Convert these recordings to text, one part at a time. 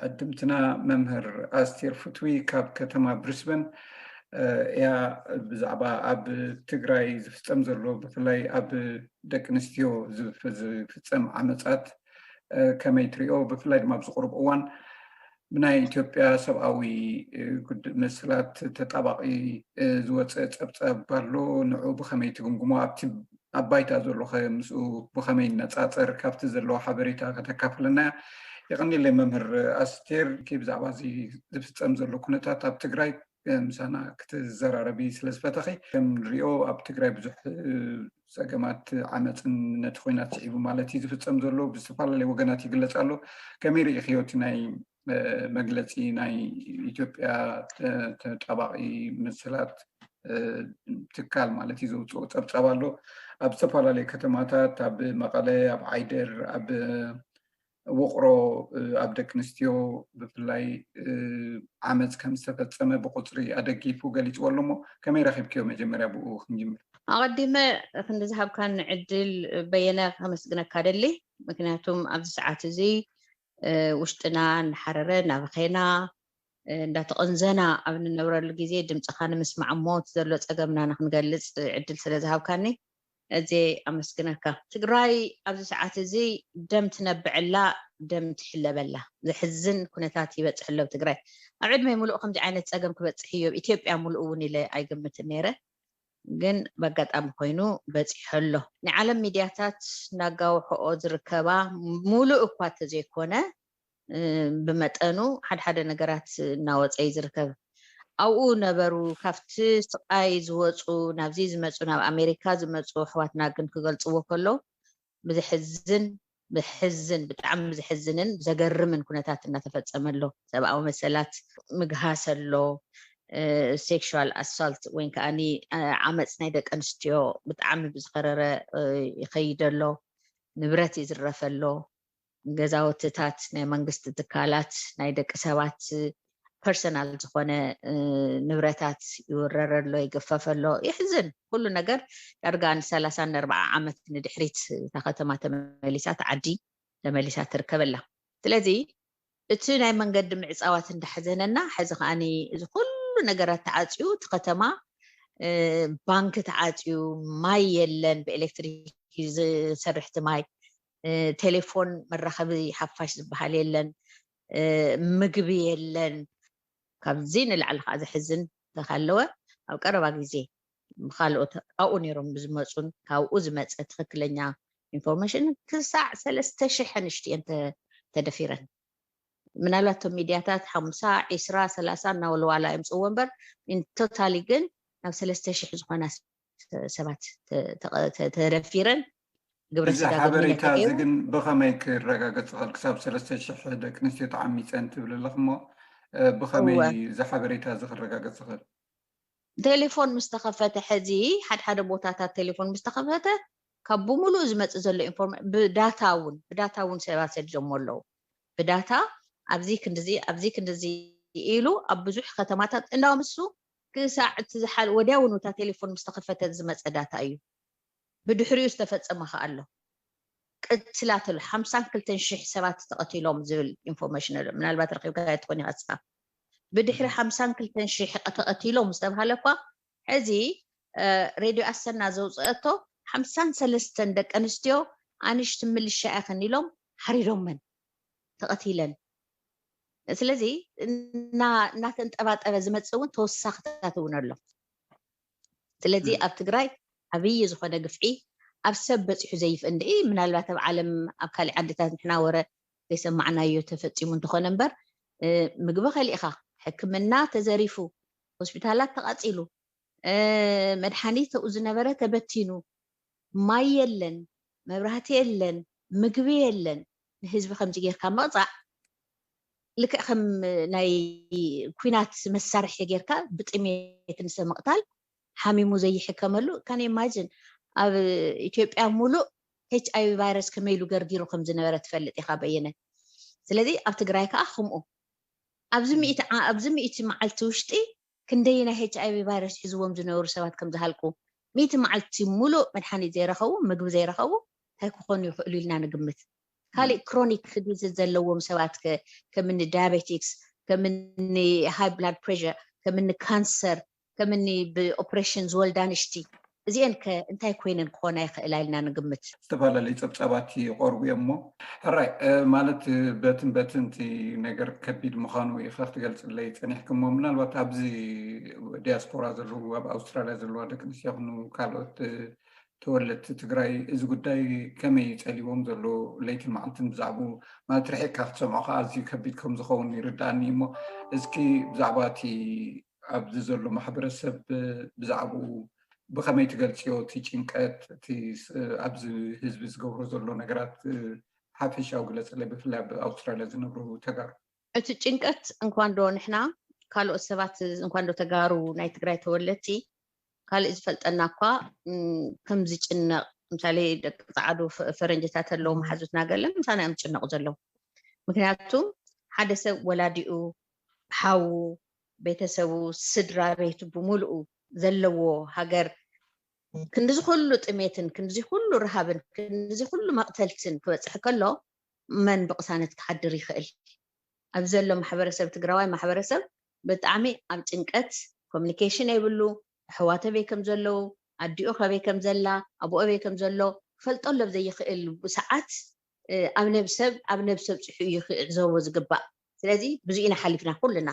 ዕድምትና መምህር ኣስቴር ፍትዊ ካብ ከተማ ብሪስበን እያ። ብዛዕባ ኣብ ትግራይ ዝፍጸም ዘሎ፣ ብፍላይ ኣብ ደቂ ኣንስትዮ ዝፍ- ዝፍጸም ዓመጻት ከመይ ትሪኦ? ብፍላይ ድማ ኣብዚ ቁሩብ እዋን ብናይ ኢትዮጵያ ሰብኣዊ መሰላት ተጣባቒ ዝወፀ ጸብጻብ ኣሎ። ንዑ ብኸመይ ትግምግሞ? ኣብቲ ኣብ ባይታ ዘሎ ኸ ምስኡ ብኸመይ ይነጻጸር? ካብቲ ዘለዎ ሓበሬታ ከተካፍለና። የቐንየለይ መምህር ኣስቴር፣ ብዛዕባ እዚ ዝፍጸም ዘሎ ኩነታት ኣብ ትግራይ ምሳና ክትዘራረቢ ስለ ዝፈተኺ። ከም ንሪኦ ኣብ ትግራይ ብዙሕ ጸገማት ዓመፅን ነቲ ኹናት ስዒቡ ማለት እዩ ዝፍጸም ዘሎ ብዝተፈላለዩ ወገናት ይግለጽ ኣሎ። ከመይ ርኢኽዮ እቲ ናይ መግለጺ ናይ ኢትዮጵያ ተጣባቒ መሰላት ትካል ማለት እዩ ዘውፅኦ ጸብጻብ ኣሎ። ኣብ ዝተፈላለዩ ከተማታት፣ ኣብ መቐለ፣ ኣብ ዓይደር፣ ኣብ ውቕሮ ኣብ ደቂ ኣንስትዮ ብፍላይ ዓመፅ ከም ዝተፈፀመ ብቁፅሪ ኣደጊፉ ገሊፅዎ ኣሎ። እሞ ከመይ ረኺብክዮ? መጀመርያ ብኡ ክንጅምር። ኣቐዲመ ክንዲ ዝሃብካኒ ዕድል በየነ ከመስግነካ ደሊ። ምክንያቱም ኣብዚ ሰዓት እዚ ውሽጥና እናሓረረ እናበኸና እንዳተቐንዘና ኣብ እንነብረሉ ግዜ ድምፅኻ ንምስማዕ እሞ እቲ ዘሎ ፀገምና ንክንገልፅ ዕድል ስለ ዝሃብካኒ እዚ ኣመስግነካ። ትግራይ ኣብዚ ሰዓት እዚ ደም ትነብዐላ፣ ደም ትሕለበላ ዘሕዝን ኩነታት ይበፅሕ ኣሎ ትግራይ። ኣብ ዕድመይ ሙሉእ ከምዚ ዓይነት ፀገም ክበፅሕ እዩ ኣብ ኢትዮጵያ ሙሉእ እውን ኢለ ኣይገምትን ነይረ። ግን በጋጣሚ ኮይኑ በፂሑ ኣሎ። ናይ ዓለም ሚድያታት እናጋውሐኦ ዝርከባ ሙሉእ እኳ ተዘይኮነ ብመጠኑ ሓድሓደ ነገራት እናወፀ እዩ ዝርከብ። ኣብኡ ነበሩ ካብቲ ስቃይ ዝወፁ ናብዚ ዝመፁ ናብ ኣሜሪካ ዝመፁ ኣሕዋትና ግን ክገልፅዎ ከለዉ ብዘሕዝን ብሕዝን ብጣዕሚ ብዘሕዝንን ዘገርምን ኩነታት እናተፈፀመ ኣሎ። ሰብኣዊ መሰላት ምግሃስ ኣሎ። ሴክሹዋል ኣሳልት ወይ ከዓ ዓመፅ ናይ ደቂ ኣንስትዮ ብጣዕሚ ብዝኸረረ ይኸይድ ኣሎ። ንብረት ይዝረፈ ኣሎ። ገዛውትታት ናይ መንግስቲ ትካላት ናይ ደቂ ሰባት ፐርሰናል ዝኾነ ንብረታት ይውረር ኣሎ፣ ይግፈፍ ኣሎ። ይሕዝን ኩሉ ነገር። ዳርጋ ንሰላሳ ንኣርባዓ ዓመት ንድሕሪት እታ ከተማ ተመሊሳ፣ እታ ዓዲ ተመሊሳ ትርከበላ። ስለዚ እቲ ናይ መንገዲ ምዕፃዋት እንዳሕዘነና፣ ሕዚ ከዓኒ እዚ ኩሉ ነገራት ተዓፅዩ፣ እቲ ከተማ ባንክ ተዓፅዩ፣ ማይ የለን፣ ብኤሌክትሪክ ዝሰርሕ እቲ ማይ፣ ቴሌፎን መራኸቢ ሓፋሽ ዝበሃል የለን፣ ምግቢ የለን። ካብዚ ንላዕሊ ከዓ ዘሕዝን ተካለወ ኣብ ቀረባ ግዜ ብካልኦት ኣብኡ ነይሮም ብዝመፁን ካብኡ ዝመፀ ትክክለኛ ኢንፎርሜሽን ክሳዕ ሰለስተ ሽሕ ኣንስትዮ ተደፊረን። ምናልባት እቶም ሚድያታት ሓምሳ፣ ዒስራ፣ ሰላሳ እናበሉ ዋላ የምፅዎ እምበር ኢንቶታሊ ግን ናብ ሰለስተ ሽሕ ዝኾና ሰባት ተደፊረን ግብረ ስጋ ሓበሬታ እዚ ግን ብኸመይ ክረጋገፅ ይኽእል? ክሳብ ሰለስተ ሽሕ ደቂ ኣንስትዮ ተዓሚፀን ትብል ኣለኽ እሞ ብኸመይ እዚ ሓበሬታ እዚ ክረጋገፅ ይኽእል? ቴሌፎን ምስ ተኸፈተ፣ ሕዚ ሓደ ሓደ ቦታታት ቴሌፎን ምስ ተኸፈተ ካብ ብምሉእ ዝመፅእ ዘሎ ኢንፎርሜሽን ብዳታ እውን ብዳታ እውን ሰባት ሰዲዶሞ ኣለዉ። ብዳታ ኣብዚ ክንድዚ ኣብዚ ክንድዚ ኢሉ ኣብ ብዙሕ ከተማታት እንዳውም እሱ ክሳዕ እቲ ዝሓል ወዲያውኑ እታ ቴሌፎን ምስ ተኸፈተ ዝመፀ ዳታ እዩ። ብድሕሪኡ ዝተፈፀመ ከዓ ኣሎ። ቅትላት ኣሎ፣ ሓምሳን ክልተን ሽሕ ሰባት ተቐቲሎም ዝብል ኢንፎርሜሽን ኣሎ። ምናልባት ረኺብካ ትኾን ኢኻ ንስኻ። ብድሕሪ ሓምሳን ክልተን ሽሕ ተቐቲሎም ዝተባሃለ እኳ ሕዚ ሬድዮ ኣሰና ዘውፅአቶ ሓምሳን ሰለስተን ደቂ ኣንስትዮ ኣንሽቲ ምልሻ ኢኽን ኢሎም ሓሪዶመን ተቐቲለን። ስለዚ እናተንጠባጠበ ዝመፅእ እውን ተወሳኽታት እውን ኣሎ። ስለዚ ኣብ ትግራይ ዓብዪ ዝኾነ ግፍዒ ኣብ ሰብ በፂሑ ዘይፍእንድኢ ምናልባት ኣብ ዓለም ኣብ ካሊእ ዓድታት ንሕና ወረ ዘይሰማዕናዮ ተፈፂሙ እንተኾነ እምበር ምግቢ ከሊእኻ፣ ሕክምና ተዘሪፉ፣ ሆስፒታላት ተቓፂሉ፣ መድሓኒት ኣብኡ ዝነበረ ተበቲኑ፣ ማይ የለን፣ መብራህቲ የለን፣ ምግቢ የለን። ንህዝቢ ከምዚ ጌርካ ምቕፃዕ ልክዕ ከም ናይ ኩናት መሳርሒ ጌርካ ብጥሜት ንሰብ ምቕታል፣ ሓሚሙ ዘይሕከመሉ። ካን ኢማጅን ኣብ ኢትዮጵያ ሙሉእ ኤች ኣይ ቪ ቫይረስ ከመይ ኢሉ ገርጊሩ ከም ዝነበረ ትፈልጥ ኢኻ በየነ። ስለዚ ኣብ ትግራይ ከዓ ከምኡ ኣብዚ ሚእቲ መዓልቲ ውሽጢ ክንደይ ናይ ኤች ኣይ ቪ ቫይረስ ሒዝዎም ዝነበሩ ሰባት ከም ዝሃልቁ፣ ሚእቲ መዓልቲ ሙሉእ መድሓኒት ዘይረኸቡ፣ ምግቢ ዘይረኸቡ እንታይ ክኾኑ ይኽእሉ ኢልና ንግምት። ካልእ ክሮኒክ ዲዚዝ ዘለዎም ሰባት ከምኒ ዳያቤቲክስ፣ ከምኒ ሃይ ብላድ ፕሬር፣ ከምኒ ካንሰር፣ ከምኒ ብኦፕሬሽን ዝወልዳ ኣንሽቲ፣ እዚአን ከ እንታይ ኮይነን ክኾና ይኽእላ ኢልና ንግምት? ዝተፈላለዩ ፀብፃባት ይቐርቡ እዮም እሞ ሕራይ ማለት በትን በትን እቲ ነገር ከቢድ ምዃኑ ኢኻ ክትገልፅለይ ፀኒሕክሞ። ምናልባት ኣብዚ ዲያስፖራ ዘለዉ ኣብ ኣውስትራልያ ዘለዋ ደቂ ኣንስትዮ ይኹኑ ካልኦት ተወለድቲ ትግራይ እዚ ጉዳይ ከመይ ጸሊዎም ዘሎ ለይትን መዓልትን ብዛዕባኡ ማለት ርሒቕካ ክትሰምዖ ከዓ ኣዝዩ ከቢድ ከም ዝኸውን ይርድኣኒ እሞ እስኪ ብዛዕባ እቲ ኣብዚ ዘሎ ማሕበረሰብ ብዛዕባኡ ብኸመይ ትገልጽዮ እቲ ጭንቀት እቲ ኣብዚ ህዝቢ ዝገብሮ ዘሎ ነገራት ሓፈሻዊ ግለጽለይ ብፍላይ ኣብ ኣውስትራልያ ዝነብሩ ተጋሩ። እቲ ጭንቀት እንኳ እንዶ ንሕና ካልኦት ሰባት እንኳ እንዶ ተጋሩ ናይ ትግራይ ተወለድቲ ካልእ ዝፈልጠና እኳ ከም ዝጭነቕ ምሳሌ ደቂ ፃዕዱ ፈረንጅታት ኣለዉ መሓዙትና ገለ ምሳና እዮም ዝጭነቑ ዘለዉ። ምክንያቱ ሓደ ሰብ ወላዲኡ፣ ሓዉ፣ ቤተሰቡ፣ ስድራ ቤቱ ብምሉኡ ዘለዎ ሃገር ክንድዚ ኩሉ ጥሜትን ክንድዚ ኩሉ ረሃብን ክንድዚ ኩሉ መቕተልትን ክበፅሕ ከሎ መን ብቕሳነት ክሓድር ይኽእል? ኣብ ዘሎ ማሕበረሰብ ትግራዋይ ማሕበረሰብ ብጣዕሚ ኣብ ጭንቀት ኮሚኒኬሽን የብሉ። ኣሕዋተ በይ ከም ዘለዉ፣ ኣዲኡ ከበይ ከም ዘላ፣ ኣቦኦ በይ ከም ዘሎ ክፈልጠሉ ኣብ ዘይኽእል ሰዓት ኣብ ነብሰብ ኣብ ነብሰብ ፅሑ እዩ ክዕዘቦ ዝግባእ። ስለዚ ብዙ ኢና ሓሊፍና ኩልና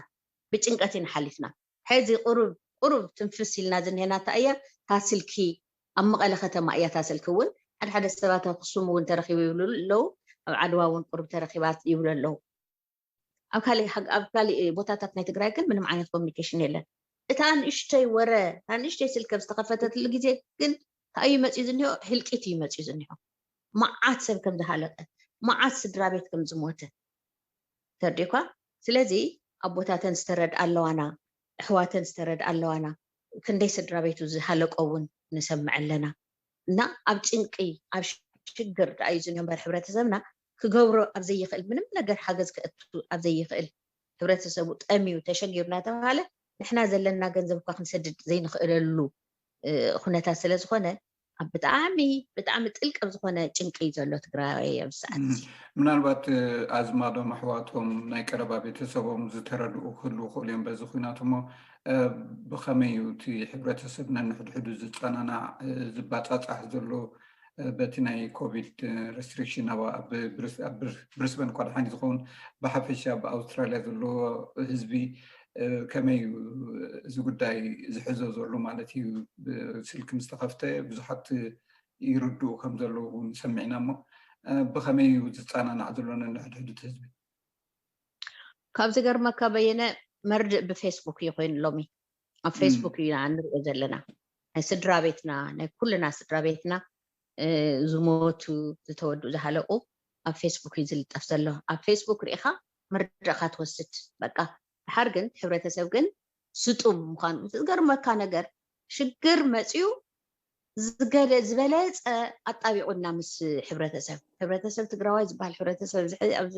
ብጭንቀት ኢና ሓሊፍና። ሕዚ ቁሩብ ቁሩብ ትንፍስ ኢልና ዝንሄና እታ እያ እታ ስልኪ ኣብ መቐለ ከተማ እያ እታ ስልኪ እውን ሓደ ሓደ ሰባት ኣክሱም እውን ተረኪቡ ይብሉ ኣለዉ ኣብ ዓድዋ እውን ቁሩብ ተረኪባት ይብሉ ኣለዉ ኣብ ካሊእ ኣብ ካሊእ ቦታታት ናይ ትግራይ ግን ምንም ዓይነት ኮሚኒኬሽን የለን እታ ንእሽተይ ወረ እታ ንእሽተይ ስልኪ ኣብ ዝተኸፈተትሉ ግዜ ግን እንታይ እዩ መፅዩ ዝኒሆ ህልቂት እዩ መፅዩ ዝኒሆ መዓት ሰብ ከም ዝሃለቀ መዓት ስድራ ቤት ከም ዝሞተ ተርዲኳ ስለዚ ኣቦታተን ዝተረድኣ ኣለዋና ኣሕዋተን ዝተረድኣ ኣለዋና ክንደይ ስድራ ቤቱ ዝሃለቆ እውን ንሰምዕ ኣለና እና ኣብ ጭንቂ ኣብ ሽግር ደኣ እዩ ዝንዮ እምበር ሕብረተሰብና ክገብሮ ኣብ ዘይኽእል ምንም ነገር ሓገዝ ከእቱ ኣብ ዘይኽእል ሕብረተሰቡ ጠምዩ ተሸጊሩ እናተባሃለ ንሕና ዘለና ገንዘብ እኳ ክንሰድድ ዘይንኽእለሉ ኩነታት ስለ ዝኾነ ኣብ ብጣዕሚ ብጣዕሚ ጥልቅ ኣብ ዝኾነ ጭንቂ እዩ ዘሎ ትግራይ ኣብዚ ሰዓት እዚ። ምናልባት ኣዝማዶም ኣሕዋቶም ናይ ቀረባ ቤተሰቦም ዝተረድኡ ክህልዉ ክእሉ እዮም በዚ ኩናት እሞ ብኸመይ እዩ እቲ ሕብረተሰብ ነንሕድሕዱ ዝፀናናዕ ዝባፃፃሕ ዘሎ በቲ ናይ ኮቪድ ሬስትሪክሽን ኣብ ብሪስበን እኳ ደሓን ዝኸውን ብሓፈሻ ኣብ ኣውስትራልያ ዘለዎ ህዝቢ ከመይ እዩ እዚ ጉዳይ ዝሕዞ ዘሎ ማለት እዩ ስልኪ ምስ ተኸፍተ ብዙሓት ይርድኡ ከም ዘለዉ እውን ሰሚዕና እሞ ብኸመይ እዩ ዝፀናናዕ ዘሎ ነንሕድሕዱ እቲ ህዝቢ ካብ ዝገርመካ በየነ መርድእ ብፌስቡክ እዩ ኮይኑ ሎሚ ኣብ ፌስቡክ ኢና ንሪኦ ዘለና ናይ ስድራ ቤትና ናይ ኩልና ስድራ ቤትና ዝሞቱ ዝተወድኡ ዝሃለቁ ኣብ ፌስቡክ እዩ ዝልጠፍ ዘሎ ኣብ ፌስቡክ ሪኢኻ መርድእካ ትወስድ በቃ ድሓር ግን ሕብረተሰብ ግን ስጡም ምዃኑ ዝገርመካ ነገር ሽግር መፅዩ ዝበለፀ ኣጣቢቑና ምስ ሕብረተሰብ ሕብረተሰብ ትግራዋይ ዝበሃል ሕብረተሰብ ኣብዚ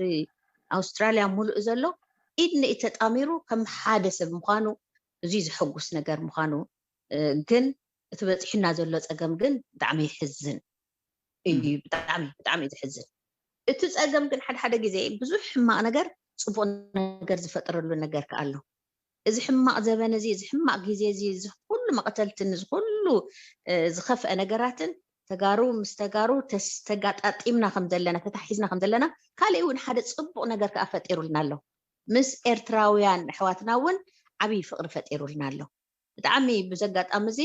ኣውስትራልያ ሙሉእ ዘሎ ኢድ ንኢድ ተጣሚሩ ከም ሓደ ሰብ ምዃኑ እዚ ዘሐጉስ ነገር ምዃኑ ግን እቲ በፂሑና ዘሎ ፀገም ግን ብጣዕሚ ይሕዝን እዩ ብጣዕሚ ብጣዕሚ እዩ ዝሕዝን እቲ ፀገም ግን ሓደ ሓደ ግዜ ብዙሕ ሕማቕ ነገር ፅቡቅ ነገር ዝፈጥረሉ ነገር ከኣ ኣሎ እዚ ሕማቕ ዘበን እዚ እዚ ሕማቕ ግዜ እዚ እዚ ኩሉ መቐተልትን እዚ ኩሉ ዝኸፍአ ነገራትን ተጋሩ ምስ ተጋሩ ተጋጣጢምና ከም ዘለና ተታሒዝና ከም ዘለና ካልእ እውን ሓደ ፅቡቅ ነገር ከዓ ፈጢሩልና ኣሎ ምስ ኤርትራውያን ኣሕዋትና እውን ዓብዪ ፍቅሪ ፈጢሩልና ኣሎ ብጣዕሚ ብዚ ኣጋጣሚ እዚ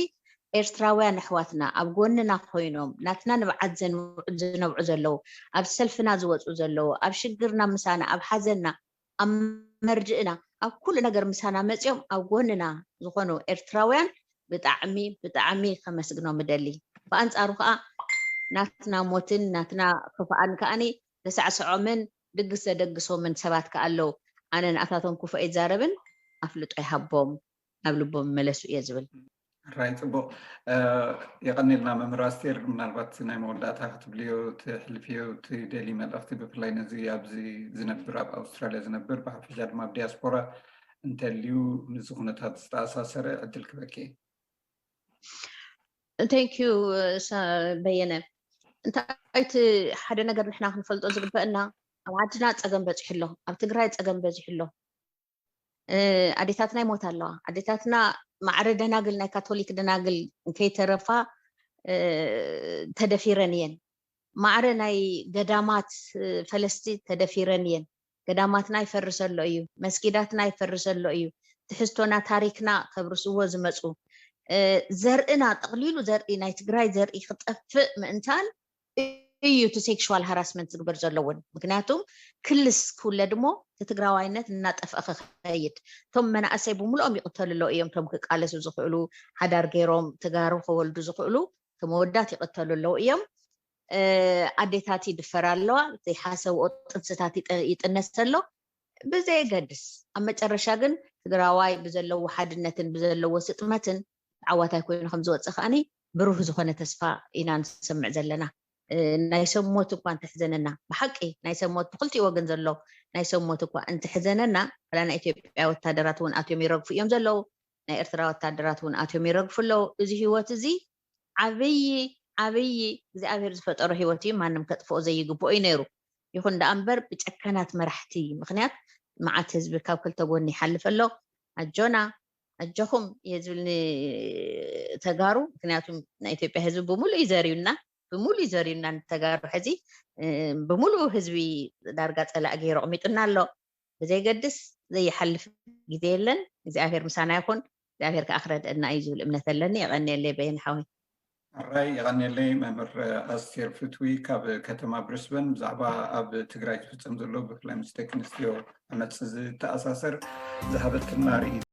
ኤርትራውያን ኣሕዋትና ኣብ ጎንና ኮይኖም ናትና ንብዓት ዘንብዑ ዝነብዑ ዘለዉ ኣብ ሰልፍና ዝወፁ ዘለዉ ኣብ ሽግርና ምሳና ኣብ ሓዘንና ኣብ መርድእና ኣብ ኩሉ ነገር ምሳና መፅኦም ኣብ ጎንና ዝኾኑ ኤርትራውያን ብጣዕሚ ብጣዕሚ ከመስግኖም እደሊ ብኣንፃሩ ከዓ ናትና ሞትን ናትና ክፍኣን ከዓኒ ዘሳዕስዖምን ድግስ ዘደግሶምን ሰባት ከዓ ኣለዉ ኣነ ንኣታቶም ክፉእ ኣይዛረብን ኣፍልጦ ይሃቦም ናብ ልቦም ይመለሱ እየ ዝብል። ራይ ፅቡቕ የቐኒልና መምህር ኣስቴር፣ ምናልባት ናይ መወዳእታ ክትብልዮ ትሕልፍዮ ትደሊ መልእኽቲ ብፍላይ ነዚ ኣብዚ ዝነብር ኣብ ኣውስትራልያ ዝነብር ብሓፈሻ ድማ ኣብ ዲያስፖራ እንተልዩ ምስዚ ኩነታት ዝተኣሳሰረ ዕድል ክበኪ። Thank you በየነ። እንታይ እቲ ሓደ ነገር ንሕና ክንፈልጦ ዝግበአና፣ ኣብ ዓድና ፀገም በፂሑ ኣሎ፣ ኣብ ትግራይ ፀገም በፂሑ ኣሎ። ኣዴታትና ይሞታ ኣለዋ። ኣዴታትና ማዕረ ደናግል፣ ናይ ካቶሊክ ደናግል እንከይተረፋ ተደፊረን እየን። ማዕረ ናይ ገዳማት ፈለስቲ ተደፊረን እየን። ገዳማትና ይፈርስ ኣሎ እዩ፣ መስጊዳትና ይፈርስ ኣሎ እዩ። ትሕዝቶና፣ ታሪክና ከብርስዎ ዝመፁ፣ ዘርእና፣ ጠቕሊሉ ዘርኢ፣ ናይ ትግራይ ዘርኢ ክጠፍእ ምእንታን እዩ እቲ ሴክሹዋል ሃራስመንት ዝግበር ዘለውን። ምክንያቱም ክልስ ክውለድ እሞ እቲ ትግራዋይነት እናጠፍአ ክኸይድ፣ እቶም መናእሰይ ብምልኦም ይቕተሉ ኣለዉ እዮም። እቶም ክቃለሱ ዝኽእሉ፣ ሓዳር ገይሮም ተጋሩ ከወልዱ ዝኽእሉ፣ እቶም ኣወዳት ይቕተሉ ኣለዉ እዮም። ኣዴታት ይድፈራ ኣለዋ፣ ዘይሓሰብኦ ጥንስታት ይጥነስ ኣሎ። ብዘየገድስ፣ ኣብ መጨረሻ ግን ትግራዋይ ብዘለዎ ሓድነትን ብዘለዎ ስጥመትን ተዓዋታይ ኮይኑ ከም ዝወፅእ ከዓኒ ብሩህ ዝኾነ ተስፋ ኢና ንሰምዕ ዘለና። ናይ ሰብ ሞት እኳ እንተሕዘነና፣ ብሓቂ ናይ ሰብ ሞት ብክልቲኡ ወገን ዘሎ ናይ ሰብ ሞት እኳ እንተሕዘነና፣ ዋላ ናይ ኢትዮጵያ ወታደራት እውን ኣትዮም ይረግፉ እዮም ዘለዉ፣ ናይ ኤርትራ ወታደራት እውን ኣትዮም ይረግፉ ኣለዉ። እዚ ህይወት እዚ ዓብዪ ዓብዪ እግዚኣብሔር ዝፈጠሮ ህይወት እዩ። ማንም ከጥፍኦ ዘይግብኦ እዩ ነይሩ። ይኹን ደኣ እምበር ብጨካናት መራሕቲ ምኽንያት መዓት ህዝቢ ካብ ክልተ ጎኒ ይሓልፍ ኣሎ። ኣጆና ኣጆኹም እየ ዝብል ንተጋሩ። ምክንያቱም ናይ ኢትዮጵያ ህዝቢ ብምሉእ እዩ ዘርዩና፣ ብምሉእ እዩ ዘርዩና ንተጋሩ። ሕዚ ብምሉእ ህዝቢ ዳርጋ ፀላእ ገይሩ ኣቕሚጡና ኣሎ። ብዘይገድስ ዘይሓልፍ ግዜ የለን። እግዚኣብሔር ምሳና ይኹን። እግዚኣብሔር ከዓ ክረድአና እዩ ዝብል እምነት ኣለኒ። የቐንየለይ በየነ ሓወይ። ሕራይ የቐንየለይ። መምህር ኣስቴር ፍትዊ ካብ ከተማ ብሪስበን ብዛዕባ ኣብ ትግራይ ዝፍፀም ዘሎ ብፍላይ ምስ ደቂ ኣንስትዮ ዓመፅ ዝተኣሳሰር ዝሃበትና ርእይቶ